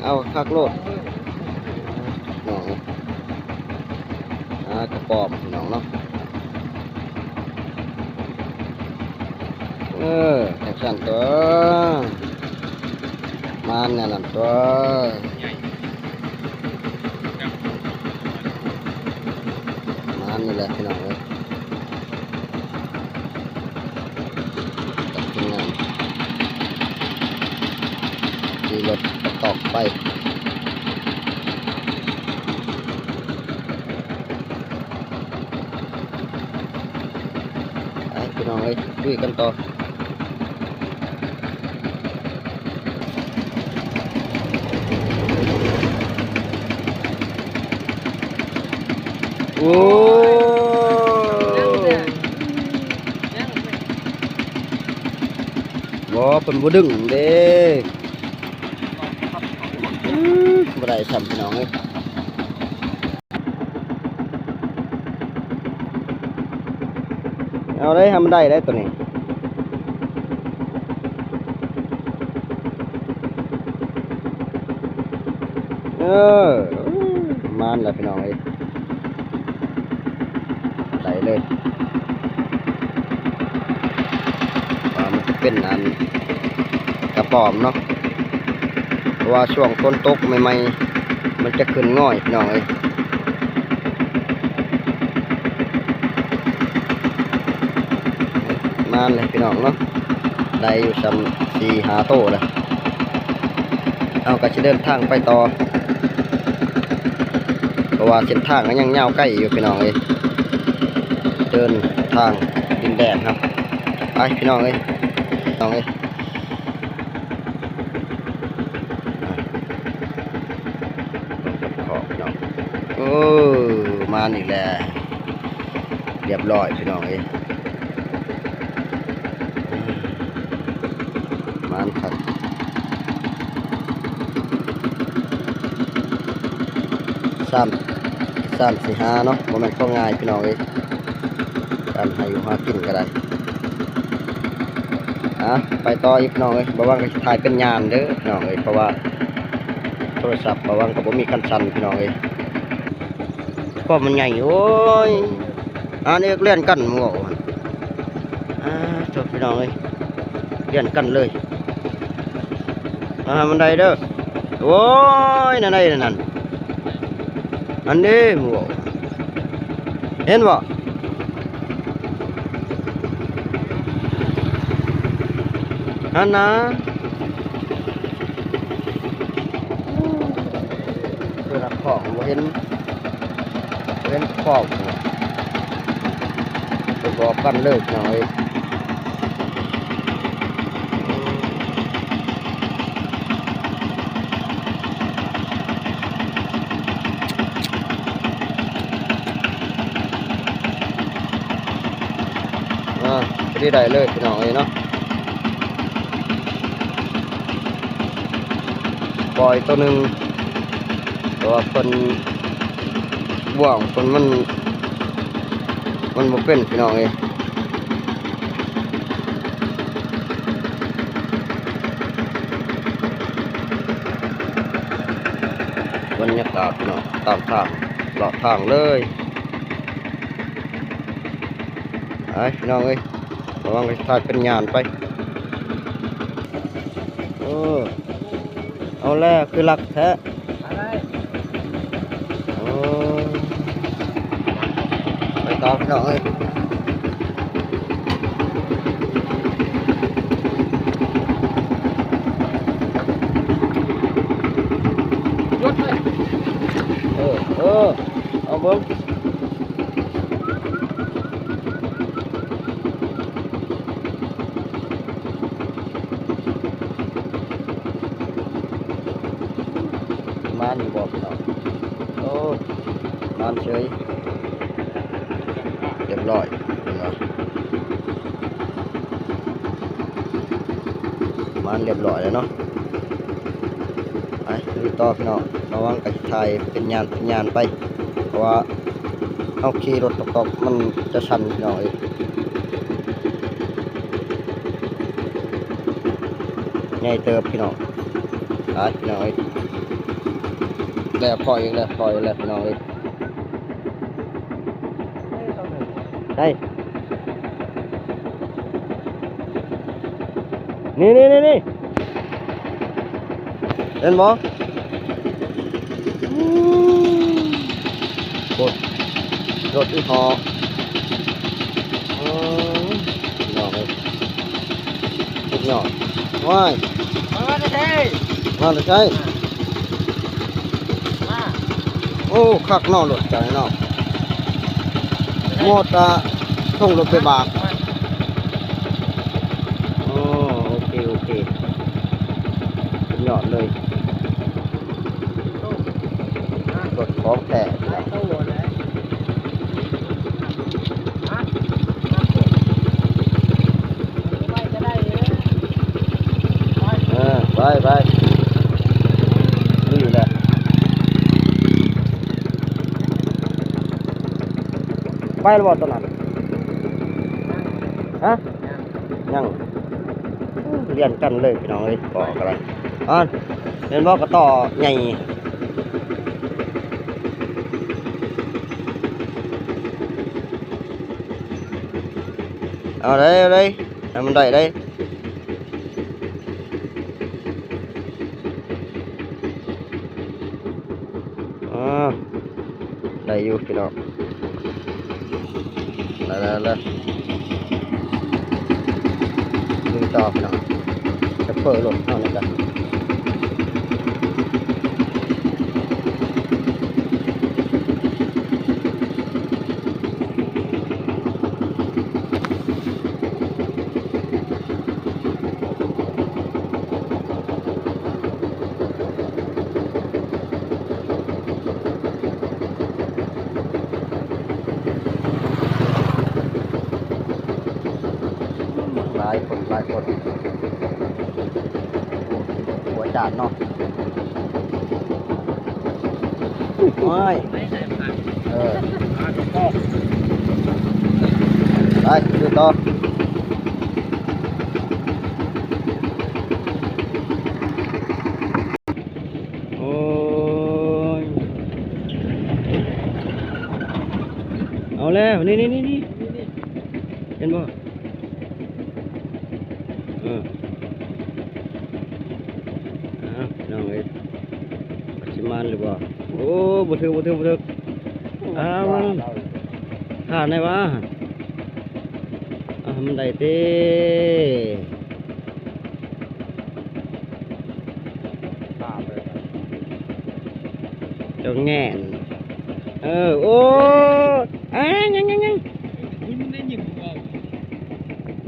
ເອົາຄັກໂລດ ນ້ອງ ຫາກະປອມ ພີ່ນ້ອງເນາະ. ເອີ ຈັ່ງຊັ້ນຕົວະ ມານແນວນັ້ນຕົວະ ມານນີ້ແຫຼະ ພີ່ນ້ອງເອີຍ. ກັບທີມງານຂີ່ລົດຕອກໄປ ໄປ ພີ່ນ້ອງເອີຍ ລຸຍກັນຕໍ່. ໂອ້ ບໍ່ ເພິ່ນບໍ່ດຶງເດ້ ບໍ່ໄດ້ຊ້ຳ ພີ່ນ້ອງເອີຍ. ເອົາເດ້ ໃຫ້ມັນໄດ້ເດ້ໂຕນີ້ ເອີ ມານແລ້ວ ພີ່ນ້ອງເອີຍ ໄດ້ເລີຍ. ວ່າມັນຈະເປັນອັນກະປອມເນາະ ເພາະວ່າຊ່ວງຝົນຕົກໃໝ່ໆ ມັນຈະຂຶ້ນງ່ອຍ ພີ່ນ້ອງເອີຍ. ມານແຫຼະ ພີ່ນ້ອງເນາະ ໄດ້ຢູ່ຊ່ຳສີ່ຫ້າໂຕແລ້ວ. ເຮົາກໍຊິເດີນທາງໄປຕໍ່ ເພາະວ່າເສັ້ນທາງກໍຍັງຍາວໄກຢູ່ ພີ່ນ້ອງເອີຍ ເດີນທາງດິນແດນເຮົາ. ໄປ ພີ່ນ້ອງເອີຍ ພີ່ນ້ອງເອີຍ ເບິ່ງກັບຂອບ ພີ່ນ້ອງ. ໂອ້ ມານອີກແລ້ວ ລຽບຮ້ອຍ ພີ່ນ້ອງເອີຍ. ມານຄັກ ຊ້ຳ ຊ້ຳຊິຫາເນາະ ບໍ່ແມ່ນຂອງງ່າຍ ພີ່ນ້ອງເອີຍ ການຫາຢູ່ຫາກິນກໍໄດ້. ອ່າ ໄປຕໍ່ອີກ ພີ່ນ້ອງເອີຍ ບ່າວວັງກໍຊິຖ່າຍເປັນຍານເດີ ພີ່ນ້ອງເອີຍ ເພາະວ່າໂທລະສັບບ່າວວັງກໍບໍ່ມີຄັນສັ່ນ ພີ່ນ້ອງເອີຍ. ຄວາມມັນໃຫຍ່ ໂອ້ຍ ອັນນີ້ແລ່ນກັນໝູ່ເວົ້າຫັ້ນ ອ່າ ໂທ້ ພີ່ນ້ອງເອີຍ ແລ່ນກັນເລີຍ ອ່າ ມັນໄດ້ເດີ ໂອ້ຍ ນັ້ນໄດ໋ ນັ້ນ ອັນນີ້ໝູ່ເວົ້າ ເຫັນບໍ່ ຫັ້ນນະ. ເພິ່ນນະຂອງບໍ່ເຫັນ ບໍ່ເຫັນຂອງ ເພິ່ນບອກກັນເລີຍ ພີ່ນ້ອງເອີຍ. ອ່າ ພໍດີໄດ້ເລີຍ ພີ່ນ້ອງເອີຍເນາະ. ປ່ອຍໂຕໜຶ່ງ ແຕ່ວ່າເພິ່ນ ບ່ວງເພິ່ນມັນ ມັນບໍ່ເປັນ ພີ່ນ້ອງເອີຍ. ບັນຍາກາດ ພີ່ນ້ອງ ຕາມທາງ ເລາະທາງເລີຍ. ໄປ ພີ່ນ້ອງເອີຍ ລະວັງໄປຖ່າຍເປັນຍານໄປ. ເອີ ເອົາແລ້ວ ຄືລັກແທ້. ໂອ້ ໄປຕໍ່ ພີ່ນ້ອງເອີຍ. ເອີ ເອີ ເອົາເບິ່ງ. ມານຢູ່ບໍ່ ພີ່ນ້ອງ? ໂອ້ ມານເສີຍ ຮຽບຮ້ອຍ ເຫັນບໍ່? ມານຮຽບຮ້ອຍແລ້ວເນາະ. ໄປ ລຸຍຕໍ່ ພີ່ນ້ອງ. ລະວັງກະຊິຖ່າຍເປັນຍານເປັນຍານໄປ ເພາະວ່າເຮົາຂີ່ລົດຕອກໆ ມັນຈະສັ່ນ ພີ່ນ້ອງເອີຍ. ໃຫຍ່ເຕີບ ພີ່ນ້ອງ. ໄປ ພີ່ນ້ອງເອີຍ. ແລ້ວ ພໍ້ອີກແລ້ວ ພໍ້ອີກແລ້ວ ພີ່ນ້ອງເອີຍ. ໄດ້ ນີ້ໆໆໆ ເຫັນບໍ່? ໂອ້ຍ ລົດອີ່ຫໍ້ ໂອ້ຍ ພີ່ນ້ອງເອີຍ ສຸດຍອດ. ວ້າຍ ມາແຕ່ໃສ? ມາແຕ່ໃສ? ມາ ໂອ້ ຄັກເນາະ ລົດເຈົ້ານີ້ເນາະ ມອດຕາສົ່ງລົດໄປບາກ. ໂອ້ ໂອເຄ ໂອເຄ ສຸດຍອດເລີຍ ລົດຂອງແທ້. ເອີ ໄປ ໄປ ນີ້ແຫຼະ ໄປແລ້ວບໍ່ຕົວນັ້ນ? ຮະ? ຍັງ ລຽນກັນເລີຍ ພີ່ນ້ອງເອີຍ ກໍກະໄດ້. ອ່າ ເຫັນບໍ່ ກະຕໍ່ໃຫຍ່ ເອົາໄດ້ ເອົາໄດ້ ໃຫ້ມັນໄດ້ ໄດ້. ອ່າ ໄດ້ຢູ່ພີ່ນ້ອງ ໄດ້ ໄດ້ ໄດ້ ລຸຍຕໍ່ພີ່ນ້ອງ ແຊັບເປີລົດເຮົານີ້ກະ ຫຼາຍຄົນ ຫຼາຍຄົນ ຫົວຈານເນາະ. ໂອ້ຍ ເອີ ໄປ ຢູ່ຕໍ່. ໂອ້ຍ ເອົາແລ້ວ ນີ້ໆໆໆ ເຫັນບໍ່? ເອີ ອ້າວ ພີ່ນ້ອງເອີຍ ຊິມານຫຼືບໍ່? ໂອ້ ບໍ່ຖືກ ບໍ່ຖືກ ບໍ່ຖືກ. ອ້າວ ມັນ ທ່ານໄດ້ຫວາ? ອ້າວ ມັນໄດ້ຕິ ເຈົ້າແງ່ນ ເອີ ໂອ້ ອາ ຍັງ ຍັງ ຍັງ ຍັງ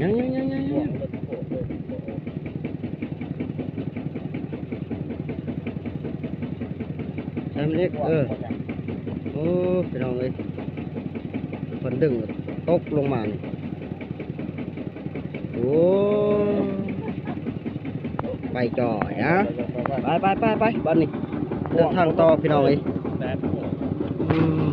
ຍັງ ຍັງ ຍັງ ຍັງ ໃສ່ມັນອີກ ເອີ ໂອ້ ພີ່ນ້ອງເອີຍ ເພິ່ນດຶງຕົກລົງມານີ້. ໂອ້ ໄປຈ່ອຍ ຮະ ໄປ ໄປ ໄປ ໄປ ບາດນີ້ເດີນທາງຕໍ່ ພີ່ນ້ອງເອີຍ ອືມ.